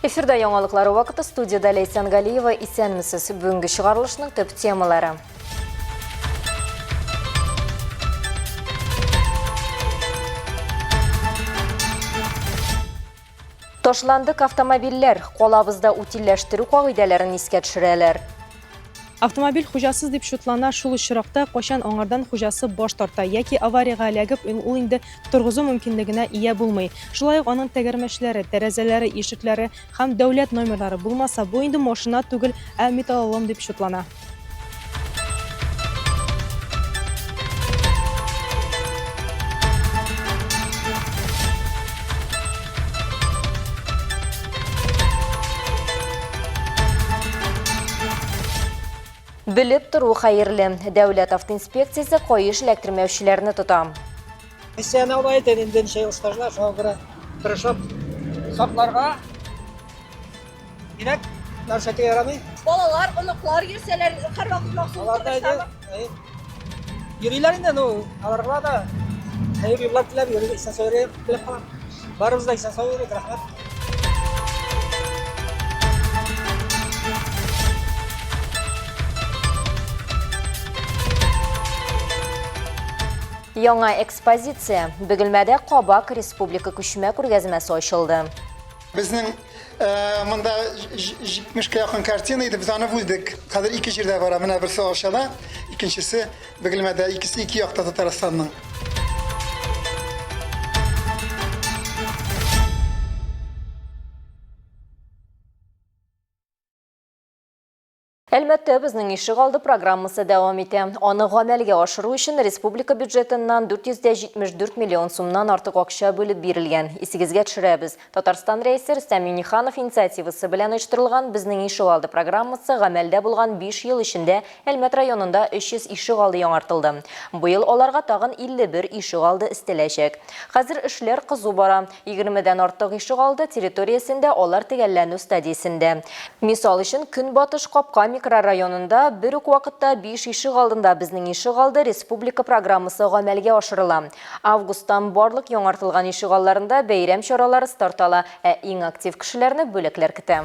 Эфирда яңалыклар вакыты студияда Ләйсән Галиева. Исәнмесез. Бүгенге чыгарылышның төп темалары. Ташландык автомобильләр калабызда утильләштерү кагыйдәләрен искә төшерәләр. Автомобиль хуҗасыз дип шутлана шул очракта, кайчан аңардан хуҗасы баш тарта яки авариягә эләгеп, ул инде торгызу мөмкинлегенә ия булмый. Шулай ук аның тәгәрмәчләре, тәрәзәләре, ишекләре һәм дәүләт номерлары булмаса, бу инде машина түгел, ә металлолом дип шутлана. Белеп тору хәерле. Дәүләт автоинспекциясе каеш эләктермәүчеләрне тота. Пенсияне ала икән инде ничә ел стажда, шуңа күрә тырышып сакларга кирәк, нәрсәгә ярамый. Балалар, оныклар йөрсәләр, һәрвакыт махсус Алар да тырышабыз. йөриләр инде, ну, аларга да хәер юллар теләп йөрергә, исән-сау йөрергә теләп калам. Барыбыз да исән-сау йөрик, рәхмәт. Яңа экспозиция. Бөгелмәдә Кабак республика күчмә күргәзмәсе ачылды. Безнең монда 70-кә якын картина иде, без аны бүлдек. Хәзер ике җирдә бара. Менә берсе Арчада, икенчесе Бөгелмәдә, икесе ике якта Татарстанның. Әлмәттә безнең ишегалды программасы дәвам итә. Аны гамәлгә ашыру өчен республика бюджетыннан 474 миллион сумнан артык акча бүлеп бирелгән. Исегезгә төшерәбез, Татарстан Рәисе Рөстәм Миңнеханов инициативасы белән оештырылган Безнең ишегалды программасы гамәлдә булган 5 ел эчендә Әлмәт районында 300 ишегалды яңартылды. Быел аларга тагын 51 ишегалды өстәләчәк. Хәзер эшләр кызу бара. Егермедән артык ишегалды территориясендә алар төгәлләнү стадиясендә. Мисал өчен, Көнбатыш Капка микрорайонында бер үк вакытта биш ишегалдында Безнең ишегалды республика программасы гамәлгә ашырыла. Августтан барлык яңартылган ишегалларында бәйрәм чаралары старт ала, ә иң актив кешеләрне бүләкләр көтә.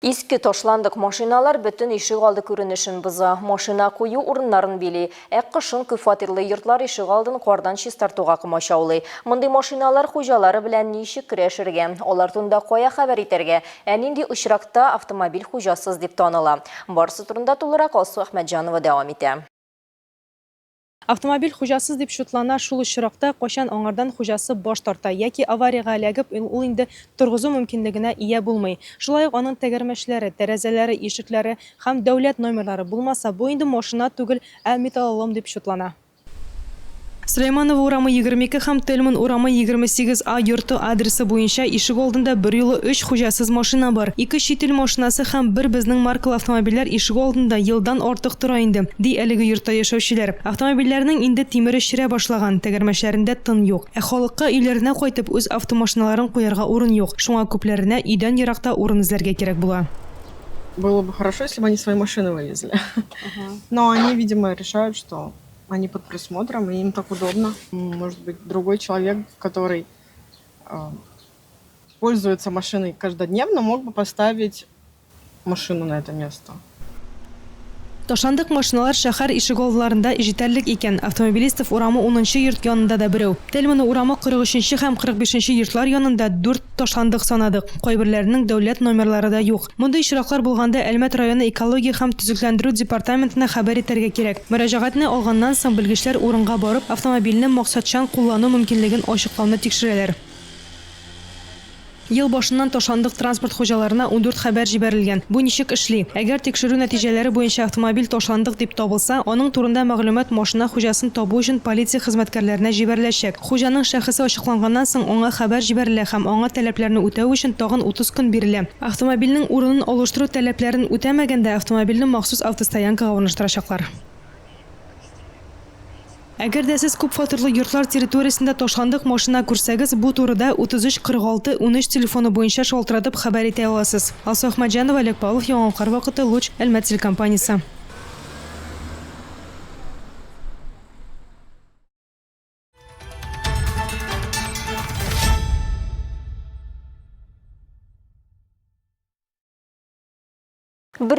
Иске ташландык машиналар бөтен ишегалды күренешен боза, машина кую урыннарын били, ә кышын күпфатирлы йортлар ишегалдын кардан чистартуга комачаулый. Мондый машиналар хуҗалары белән ничек көрәшергә, алар турында кая хәбәр итәргә, ә нинди очракта автомобиль хуҗасыз дип таныла? Барысы турында тулырак Алсу Әхмәтҗанова дәвам итә. Автомобиль хуҗасыз дип шутлана шул очракта, кайчан аңардан хуҗасы баш тарта яки авариягә эләгеп, ул инде торгызу мөмкинлегенә ия булмый. Шулай ук аның тәгәрмәчләре, тәрәзәләре, ишекләре һәм дәүләт номерлары булмаса, бу инде машина түгел, ә металлолом дип шутлана. Сөләйманова урамы 22 һәм Тельман урамы 28 А йорты адресы буенча ишегалдында берьюлы өч хуҗасыз машина бар. Ике чит ил машинасы һәм бер безнең маркалы автомобильләр ишегалдында елдан артык тора инде, ди әлеге йортта яшәүчеләр. Автомобильләрнең инде тимере черә башлаган, тәгәрмәчләрендә тын юк. Ә халыкка өйләренә кайтып үз автомашиналарын куярга урын юк, шуңа күпләренә өйдән еракта урын эзләргә кирәк була. Было бы хорошо, если бы они свои машины вывезли. Но они, видимо, решают, что они под присмотром, и им так удобно. Может быть, другой человек, который пользуется машиной каждодневно, мог бы поставить машину на это место. Ташландык машиналар шәһәр ишегалларында җитәрлек икән. Автомобилистов урамы унынчы йорт янында да берәү. Тельмана урамы 43 нче һәм 45 нче йортлар янында дүрт ташландык санадык. Кайберләренең дәүләт номерлары да юк. Мондый очраклар булганда Әлмәт районы экология һәм төзекләндерү департаментына хәбәр итәргә кирәк. Мөрәҗәгатьне алганнан соң белгечләр урынга барып, автомобильне максатчан куллану мөмкинлеген ачыклауны тикшерәләр. Ел башыннан ташландык транспорт хуҗаларына 14 хәбәр җибәрелгән. Бу ничек эшли? Әгәр тикшерү нәтиҗәләре буенча автомобиль ташландык дип табылса, аның турында мәгълүмат машина хуҗасын табу өчен полиция хезмәткәрләренә җибәреләчәк. Хуҗаның шәхесе ачыкланганнан соң аңа хәбәр җибәрелә һәм аңа таләпләрне үтәү өчен тагын 30 көн бирелә. Автомобильнең урынын алыштыру таләпләрен үтәмәгәндә автомобильне махсус автостоянкага урнаштырачаклар. Әгәр дә сез күпфатирлы йортлар территориясендә ташландык машина күрсәгез, бу турыда 33 46 13 телефоны буенча шалтыратып хәбәр итә аласыз. Алсу Әхмәтҗанова, Олег Павлов, Яңалыклар вакыты, Луч, Әлмәт телекомпаниясе.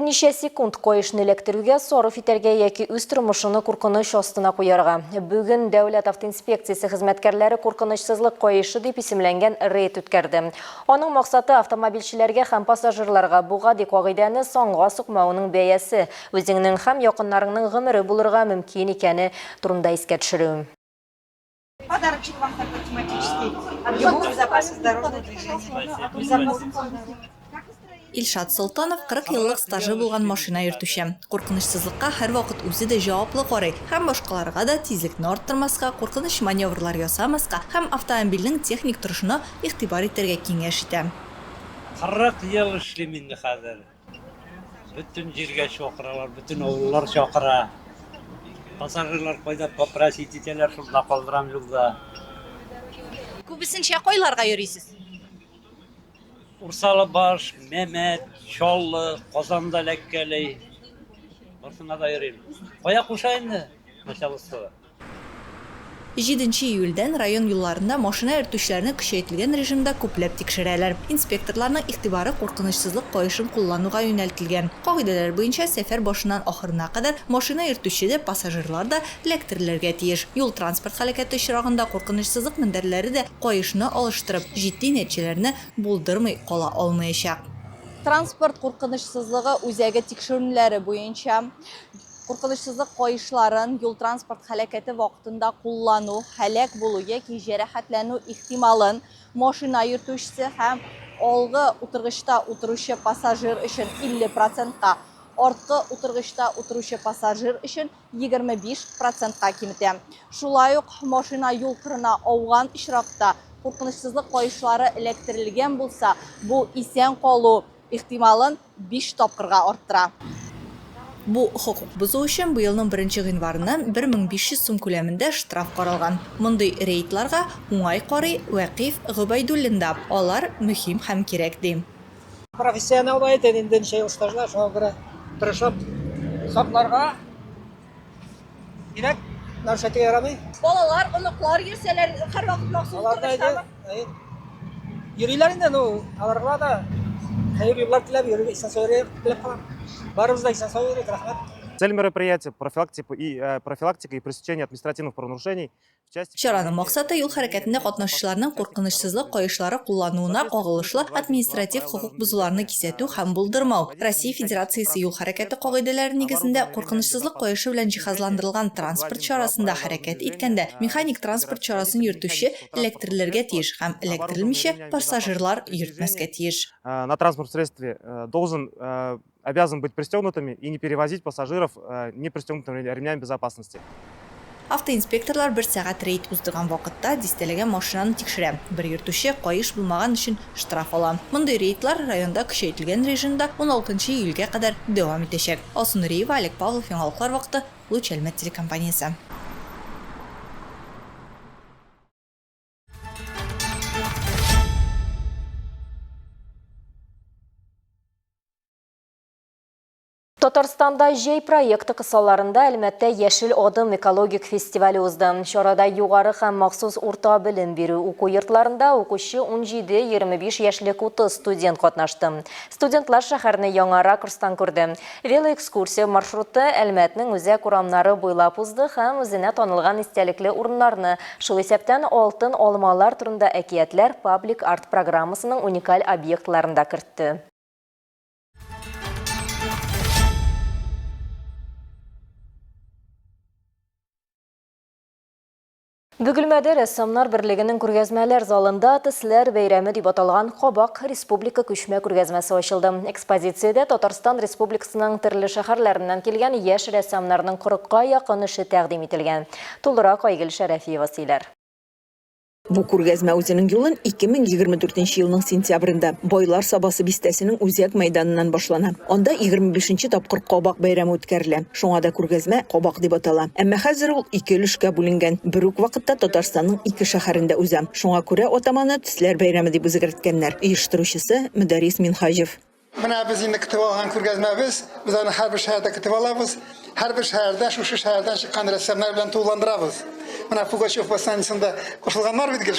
Берничә секунд каешны эләктерүгә сарыф итәргә яки үз тормышыны куркыныч астына куярга. Бүген Дәүләт автоинспекциясе хезмәткәрләре Куркынычсызлык каешы дип исемләнгән рейд үткәрде. Аның максаты, автомобильчеләргә һәм пассажирларга бу гади кагыйдәне санга сукмауның бәясе, үзеңнең һәм якыннарыңның гомере булырга мөмкин икәне турында искә төшерү. Подарочек вам такой тематический. Объем безопасность дорожного движения. Безопасность. Илшат Солтанов 40 еллык стажы булган машина йөртүче. Куркынычсызлыкка һәрвакыт үзе дә җаваплы карый һәм башкаларга да тизлекне арттырмаска, куркыныч маневрлар ясамаска һәм автомобильнең техник торышына игътибар итәргә киңәш итә. 40 ел эшлим инде хәзер. Бөтен җиргә чакыралар, бөтен авыллар чакыра. Пассажирлар кайда попросить итәләр, шунда калдырам юлда. Күбесенчә кайларга йөрисез? Урсалыбаш, Мәмәт, Чаллы, Казанда эләккәли. Барсына да йөрим. Кая куша инде начальство. Җиденче июльдән район юлларында машина йөртүчеләрне көчәйтелгән режимда күпләп тикшерәләр. Инспекторларның игътибары куркынычсызлык каешын куллануга юнәлтелгән. Кагыйдәләр буенча, сәфәр башыннан ахырына кадәр машина йөртүче дә, пассажирлар да эләктерелергә тиеш. Юл-транспорт һәлакәте очрагында куркынычсызлык мендәрләре дә каешны алыштырып, җитди нәтиҗәләрне булдырмый кала алмаячак. Транспорт куркынычсызлыгы үзәге тикшеренүләре буенча, Куркынычсызлык каешларын юл-транспорт һәлакәте вакытында куллану һәлак булу яки җәрәхәтләнү ихтималын машина йөртүчесе һәм алгы утыргычта утыручы пассажир өчен 50 процентка, арткы утыргычта утыручы пассажир өчен 25 процентка киметә. Шулай ук машина юл кырына ауган очракта куркынычсызлык каешлары эләктерелгән булса, бу исән калу ихтималын биш тапкырга арттыра. Бу хокук бозу өчен быелның беренче гыйнварыннан 1500 сум күләмендә штраф каралган. Мондый рейдларга уңай карый Вәкыйф Гобәйдуллин да, алар мөһим һәм кирәк, ди. Профессионал да әйтә инде ничә ел стажда, шуңа күрә тырышып сакларга кирәк, нарушать итәргә ярамый. Балалар, оныклар йөрсәләр, һәрвакыт махсус утыргычтамы? Йөриләр инде, ну, аларга да хәер юллар теләп йөрергә, исән-сау йөрергә теләп калам. Барыбыз да исән-сау йөрик, рәхмәт. Цель мероприятия профилактика и, э, профилактика и пресечение административных правонарушений Чараның максаты, юл хәрәкәтендә катнашучыларның куркынычсызлык каешлары куллануына кагылышлы административ хокук бозуларны кисәтү һәм булдырмау, Россия Федерациясе юл хәрәкәте кагыйдәләре нигезендә куркынычсызлык каешы белән җиһазландырылган транспорт чарасында хәрәкәт иткәндә механик транспорт чарасын йөртүче эләктерелергә тиеш һәм эләктерелмичә пассажирлар йөртмәскә тиеш. Э, на транспортном средстве э, должен э, обязан быть пристегнутыми и не перевозить пассажиров не пристегнутыми ремнями безопасности. Автоинспекторлар бер сәгать рейд уздырган вакытта дистәләгән машинаны тикшерә. Бер йөртүче каеш булмаган өчен штраф ала. Мондый рейдлар районда көчәйтелгән режимда уналтынчы июльгә кадәр дәвам итәчәк. Алсу Нуриева, Олег Павлов, Яңалыклар вакыты, Луч Әлмәт телекомпаниясе. Татарстанда җәй проекты кысаларында Әлмәттә Яшел адым экологик фестивале узды. Чарада югары һәм махсус урта белем бирү уку йортларында укучы 17-25 яшьлек 30 студент катнашты. Студентлар шәһәрне яңа ракурстан күрде. Велоэкскурсия маршруты Әлмәтнең үзәк урамнары буйлап узды һәм үзенә танылган истәлекле урыннарны, шул исәптән Алтын алмалар турында әкиятләр паблик-арт программасының уникаль объектларын да кертте. Бөгелмәдә рәссамнар берлегенең күргәзмәләр залында Төсләр бәйрәме дип аталган Кабак республика күчмә күргәзмәсе ачылды. Экспозициядә Татарстан Республикасының төрле шәһәрләреннән килгән яшь рәссамнарның кырыкка якын эше тәкъдим ителгән. Тулырак Айгөл Шәрәфиева сөйләр. Бу күргәзмә үзенең юлын 2024 нче елның сентябрендә Байлар Сабасы бистәсенең үзәк мәйданыннан башлана. Анда 25 нче тапкыр Кабак бәйрәме үткәрелә. Шуңа да күргәзмә Кабак дип атала. Әмма хәзер ул ике өлешкә бүленгән, бер үк вакытта Татарстанның ике шәһәрендә уза. Шуңа күрә атаманы Төсләр бәйрәме дип үзгәрткәннәр. Оештыручысы, Мөдәррис Минһаҗев. Менә без инде көтеп алган күргәзмәбез. Без аны һәрбер шәһәрдә көтеп алабыз. Һәрбер шәһәрдә шушы шәһәрдән чыккан рәссамнар белән тулыландырабыз. Менә Пугачев восстаниесендә кушылганнар бит гел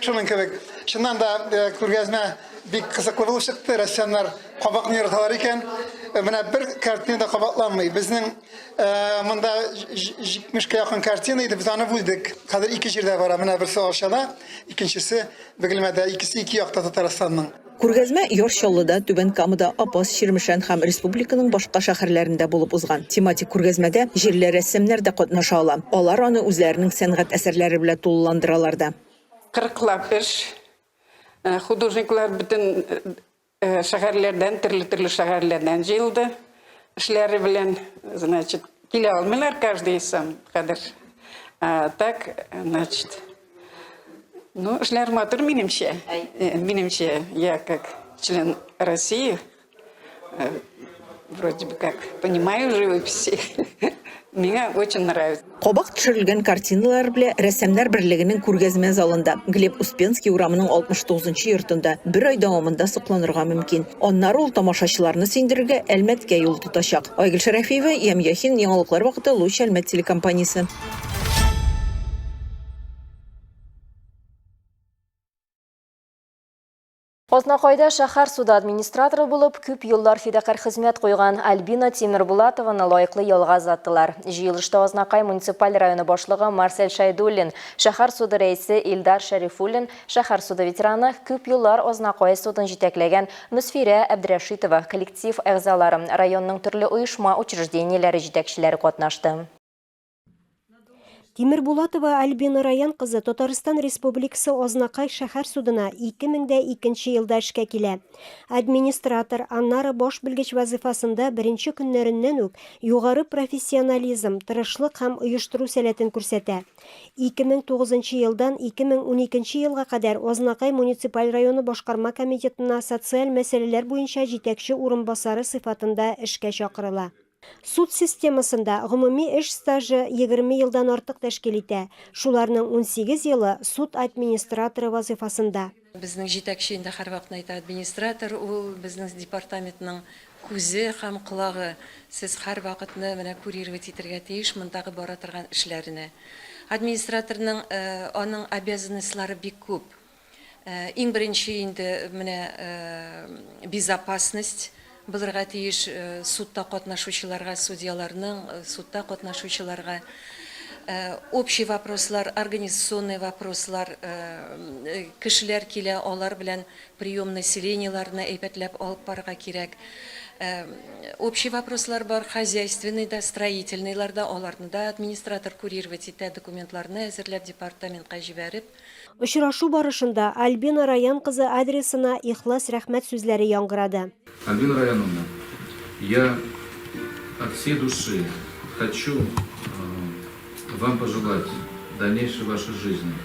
шуның кебек. Чыннан да э, күргәзмә Бик кызыклы булып чыкты. Рәссамнар кабакны яраталар икән. Менә бер картина да кабатланмый. Безнең монда 70-кә якын картина иде, без аны бүлдек. Хәзер ике җирдә бара. Менә берсе Арчада, икенчесе Бөгелмәдә, икесе ике якта Татарстанның. Күргәзмә Яр Чаллыда, Түбән Камада, Апас, Чирмешән һәм республиканың башка шәһәрләрендә булып узган. Тематик күргәзмәдә җирле рәссамнар да катнаша ала. Алар аны үзләренең сәнгать әсәрләре белән тулыландыралар да. Кырыклап эш. Художниклар бөтен шәһәрләрдән, төрле-төрле шәһәрләрдән җыелды. Эшләре белән, значит, килә алмыйлар каждый сам хәзер. А так, значит, ну, эшләр матур минемчә. Минемчә, я как член России Вроде бы как понимаю живописи. Миңа очень нравится. Кабак төшерелгән картиналар белән Рәссамнар берлегенең күргәзмә залында, Глеб Успенский урамының 69 нчы йортында бер ай дәвамында сокланырга мөмкин. Аннары ул тамашачыларны сөендерергә Әлмәткә юл тотачак. Айгөл Шәрәфиева, Ям Яхин, Яңалыклар вакыты, Луч Әлмәт телекомпаниясе. Азнакайда шәһәр суды администраторы булып күп еллар фидакарь хезмәт куйган Альбина Тимербулатованы лаеклы ялга озаттылар. Җыелышта Азнакай муниципаль районы башлыгы Марсель Шәйдуллин, шәһәр суды рәисе Илдар Шәрифуллин, шәһәр суды ветераны, күп еллар Азнакай судын җитәкләгән Мөсфирә Әбдрәшитова, коллектив әгъзалары, районның төрле оешма-учреждениеләре җитәкчеләре катнашты. Тимербулатова Альбина Раян кызы Татарстан Республикасы Азнакай шәһәр судына 2002 нче елда эшкә килә. Администратор, аннары баш белгеч вазыйфасында беренче көннәреннән үк югары профессионализм, тырышлык һәм оештыру сәләтен күрсәтә. 2009 нчы елдан 2012 нче елга кадәр Азнакай муниципаль районы башкарма комитетына социаль мәсьәләләр буенча җитәкче урынбасары сыйфатында эшкә чакырыла. Суд системасында гомуми эш стажы 20 елдан артык тәшкил итә, шуларның 18 елы суд администраторы вазыйфасында. Безнең җитәкче инде һәрвакытны әйтә, администратор ул безнең департаментның күзе һәм колагы. Сез һәрвакытны менә курировать итергә тиеш мондагы бара торган эшләрне. Администраторның аның обязанностьлары бик күп. Иң беренче инде менә безопасность булырга тиеш судта катнашучыларга, судьяларның судта катнашучыларга. Общий вопрослар, организационный вопрослар, кешеләр килә, алар белән прием населениеләрне әйбәтләп алып барырга кирәк. Общий вопрослар бар, хозяйственный да, строительныйлар да, аларны да администратор курировать итә, документларны әзерләп департаментка җибәреп. Очрашу барышында Альбина Раян кызы адресына ихлас рәхмәт сүзләре яңгырады. Альбина Раяновна, я от всей души хочу вам пожелать дальнейшей вашей жизни.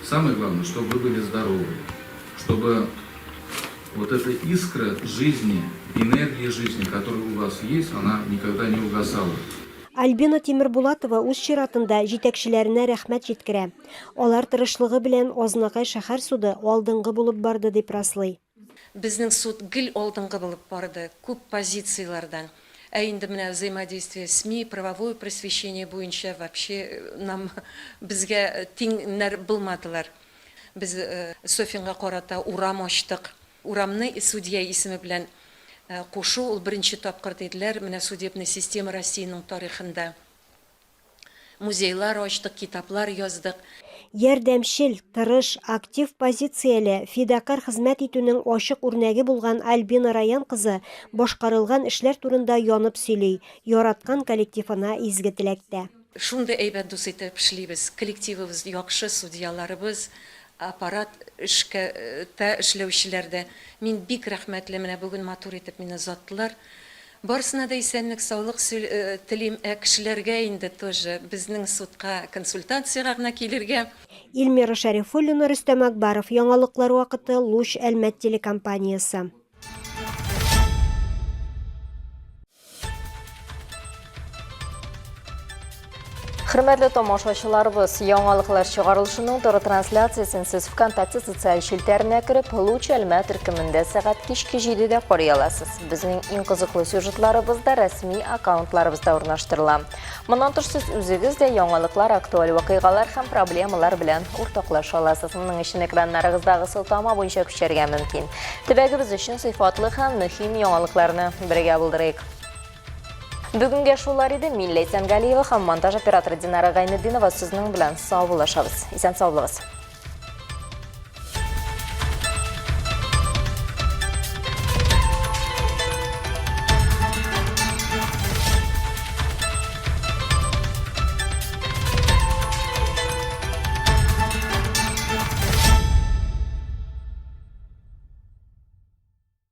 Самое главное, чтобы вы были здоровы, чтобы вот эта искра жизни, энергия жизни, которая у вас есть, она никогда не угасала. Альбина Тимербулатова үз чиратында җитәкчеләренә рәхмәт җиткерә. Алар тырышлыгы белән Азнакай шәһәр суды алдынгы булып барды, дип раслый. Безнең суд гел алдынгы булып барды, күп позицияләрдән. Ә инде менә взаимодействие СМИ, правовое просвещение буенча вообще нам безгә тиңнәр булмадылар. Без Софинга карата урам ачтык. Урамны судья исеме белән кушу ул беренче тапкыр, диделәр, менә судебная система Россиянең тарихында. Музейлар ачтык, китаплар яздык. Ярдәмчел, тырыш, актив позицияле, фидакарь хезмәт итүнең ачык үрнәге булган Альбина Раян кызы башкарылган эшләр турында янып сөйли, яраткан коллективына изге теләктә. Шундый әйбәт дус итеп эшлибез. Коллективыбыз яхшы, судьяларыбыз, аппарат эшкә тә эшләүчеләр дә. Мин бик рәхмәтле, менә бүген матур итеп мине озаттылар. Барысына да исәнлек, саулык телим, ә кешеләргә инде тоже безнең судка консультациягә гына килергә. Эльмира Шәрифуллина, Рөстәм Акбаров, Яңалыклар вакыты, Луч, Әлмәт телекомпаниясе. Хөрмәтле тамашачыларыбыз, яңалыклар чыгарылышының туры трансляциясен сез ВКонтакте социаль челтәренә кереп, Луч Әлмә төркемендә сәгать кичке 7-дә карый аласыз. Безнең иң кызыклы сюжетларыбыз да рәсми аккаунтларыбызда урнаштырыла. Моннан тыш сез үзегез дә яңалыклар, актуаль вакыйгалар һәм проблемалар белән уртаклаша аласыз. Моның өчен экраннарыгыздагы сылтама буенча күчәргә мөмкин. Төбәгебез өчен сыйфатлы һәм мөһим яңалыкларны бергә булдырыйк. Бүгенгә шулар иде. Мин Ләйсән Галиева һәм монтаж операторы Динара Гайнетдинова сезнең белән саубуллашабыз. Исән сау булыгыз.